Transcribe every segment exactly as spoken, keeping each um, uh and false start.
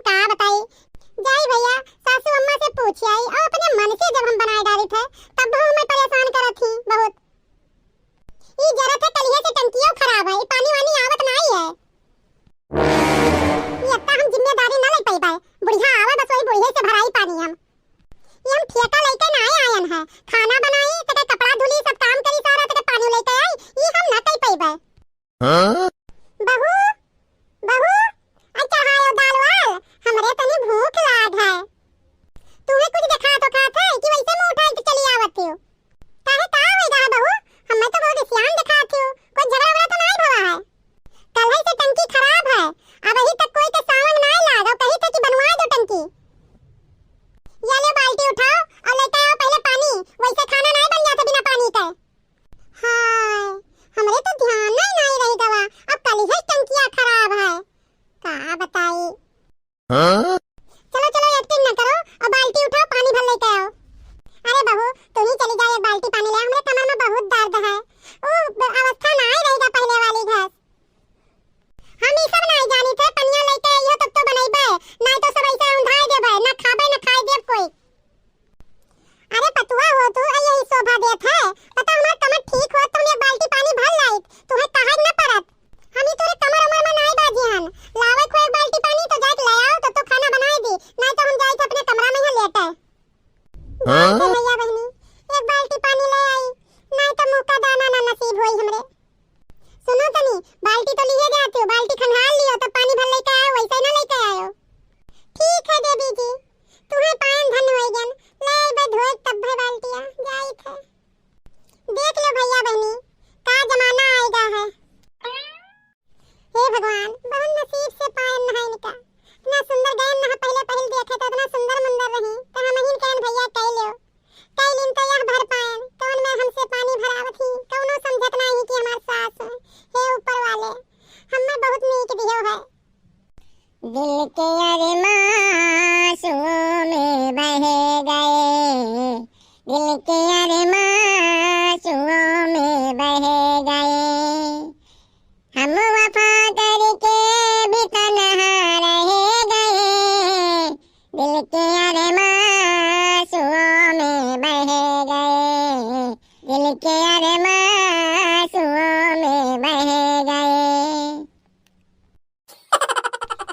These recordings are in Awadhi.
का बताई? जाई भइया, सासू अम्मा से पूछ आई, और अपने मन से जब हम बनाए डाली थे, तब वो हमें परेशान करत थी बहुत। ई जरत है, कलिहे से टंकियो खराब है, ई पानी वानी आवत नाई है। ई अत्ता हम जिम्मेदारी न ले पइबे, बुढ़िया आवे बस वही बुढ़िया से भराई पानी हम। ई हम ठेका लेके ना आयन है, खाना बनाई, तके कपड़ा धुली, सब काम करी सारा, तके पानी लेके आई, ई हम ना कई पइबे। हाँ? बहू, बहू, आ चढ़ायो दाल वाल, हमरे तनी भूख लाग है। तुम्हें कुछ देखात होखात है कि वैसे मुंह उठाए के चली आवत हो? काहे, का होई रहा बहू? हमें तो बहुत सियान देखात हो, कोई झगड़ा वगड़ा तो नाई भवा है? कल ही से टंकी खराब है, अब अभी तक कोई के सावन नाई लाग, और कही थे कि बनवा दो टंकी। ये ले बाल्टी उठाओ और लेके आओ पहले पानी, वैसे खाना नाई बन जाता बिना पानी के। हाय, हमरे तो ध्यान ही नाई रही गवा, अब कल ही टंकिया खराब है, का बताई। हाँ? चलो, चलो, acting न करो और बाल्टी उठाओ, पानी भर लेके आओ। अरे बहू, तू ही चली जाओ, एक बाल्टी पानी ले आओ, हमरे कमर में बहुत दर्द है। ओ, अवस्था नाई रहेगा पहले वाली घास। हम ई सब नाई जानी थे, पनिया लेके आई हो तब तो बनइबे, नाई तो सब ऐसे औंधाए देबे, ना खाबे ना खाए देब कोई। अरे पतुआ हो तू, आ यही शोभा देत है। पता हमार कमर ठीक होत तो हम एक बाल्टी पानी भर लाइत, तुम्हें कहा न परत। हम ही तोरे कमर उमर में नाई बाजी हन। लावे को एक बाल्टी पानी तो जाके ले आओ तो, तो खाना बनाए दी, नाई तो हम जाइत अपने कमरा में यहाँ लेटे। हाँ? जाइत है भैया बहनी, एक बाल्टी पानी ले आई, नाई तो मुँह का दाना ना नसीब होई हमरे। सुनो तनी, बाल्टी तो लिए जात हो, बाल्टी खंगाल लियो, तब पानी भर लेके आयो, वैसे ना लेके आयो। ठीक है देवी जी, तुम्हें पायन धन्य होई गन, ले आइबे धोए तब भे बाल्टिया, जाइत है। देख लो भैया बहनी, का जमाना आएगा है। हे भगवान, बहुत नसीब से पायन नहाइन का। इतना सुंदर गयन नहा, पहले पहिल देखे तो इतना सुंदर मुंदर रही, तो हम ही कहन भैया कह लो। कई दिन तो यह भर पायन, कौन में हमसे पानी भरावत ही, कौनो समझत नाही कि हमार सास है। हे ऊपर वाले, हमें बहुत नीक दियो है। दिल के अरमां आंसुओं में बह गए, दिल के अरमां आंसुओं में बह गए। हम वफा करके भी तन्हा रह गए, दिल के अरमां आंसुओं में बह गए, दिल के अरमां आंसुओं में बह गए।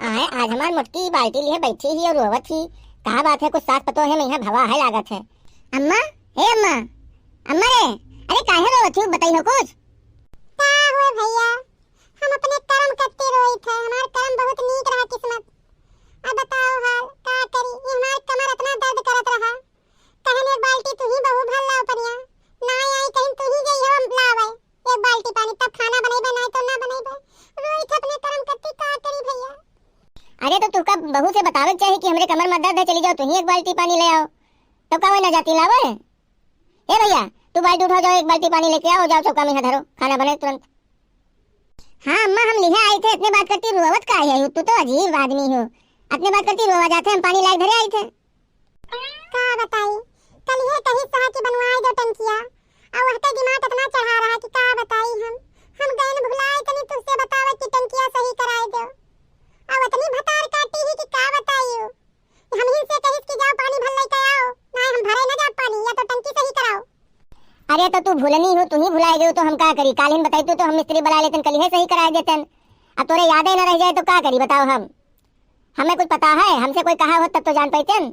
आए, आज हमार मोटकी बाल्टी लिए बैठी ही और रोवत ही। का बात है, कुछ सास पतोह है, मैं यहाँ भवा है लागत है। अम्मा, हे अम्मा, अम्मा रे, अरे काहे रोवत ही, बताई हो कुछ? का हुए भैया, हम अपने करम कत्ती रोई थे, हमार करम बहुत नीक रहा किस्मत। अब बताओ हाल, का करी, ये हमार कमर इतना दर्द करत रहा। कहन एक बाल्टी तू ही बहू भर लाओ पनिया, ना आई कहीं तू ही गई हो लावे एक बाल्टी पानी, तब खाना बनेबे, ना तो ना बनेबे। रोई थे अपने करम कत्ती, का करी भैया। अरे तो तू का बहू से बतावे के चाही कि हमरे कमर में दर्द है, चली जाओ तू ही एक बाल्टी पानी ले आओ, तो का वही ना जाती लावे? ए भैया, तू बाल्टी उठाओ, जाओ एक बाल्टी पानी लेके आओ, जाओ चौका में यहाँ धरो, खाना बने तुरंत। हाँ अम्मा, हम लिहे आई थे, इतने बात करती रोवत का है, तू तो अजीब आदमी हो, इतने बात करती रोवा जाते, हम पानी लाए धरे आई थे। का बताई, कल ये कही सहा कि बनवाए दो टंकिया, और वहते दिमाग इतना चढ़ा रहा कि का बताई हम, हम गए न भुलाए तनी तुझसे बतावे कि टंकिया सही कराए दो, और इतनी भतार काटी ही कि का बताई। हम ही से कहिस कि जाओ पानी भर लेके आओ, ना हम भरे ना जा पानी, या तो टंकी सही कराओ। अरे तो तू भूलनी हो, तू ही भुलाए गयो तो हम का करी? काल ही बताई तू तो हम मिस्त्री बुला लेतन, कल ही सही कराए देतन। अब तोरे यादे ना रह जाए तो का करी बताओ हम? हमें कुछ पता है, हमसे कोई कहा होत तब तो जान पाइतन।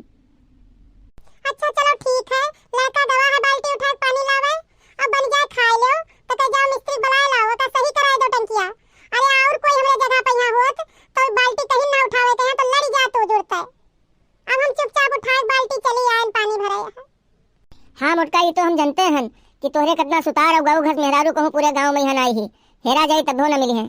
अच्छा चलो ठीक है, लड़का दवा है, बाल्टी उठा के पानी लावे, अब बन जाए खाए लो, तो कह जाओ मिस्त्री बुलाए लाओ, तो सही कराए दो टंकिया। अरे और कोई हमरे जगह पे यहाँ होत तो बाल्टी कहीं ना उठावे, कहीं तो लड़ी जात वो जुड़ते। अब हम चुपचाप उठाए बाल्टी चली आयन पानी भरे। हाँ मोटका, ये तो हम जानते हन कि तोहरे कितना सुतार और गऊ घस मेहरारू कहूँ पूरे गाँव में यहाँ नाई ही, हेरा जाई तब्बो न मिली है।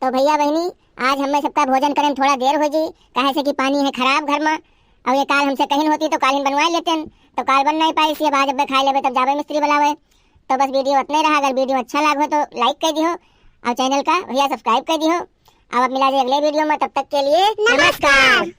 तो भैया बहनी, आज हमें सबका भोजन करे में थोड़ा देर हो जी, काहे से कि पानी है खराब घर में, और ये काल हमसे कहीं होती तो काल ही बनवा लेते हैं, तो काल बन नहीं पाई, इसलिए आज अब खाए लेबे तब जाबे मिस्त्री बुलावे। तो बस वीडियो उतने रहा, अगर वीडियो अच्छा लागो तो लाइक कर दिहो और चैनल का भैया सब्सक्राइब कर दिहो। अब मिला जाए अगले वीडियो में, तब तक के लिए नमस्कार। नमस्कार।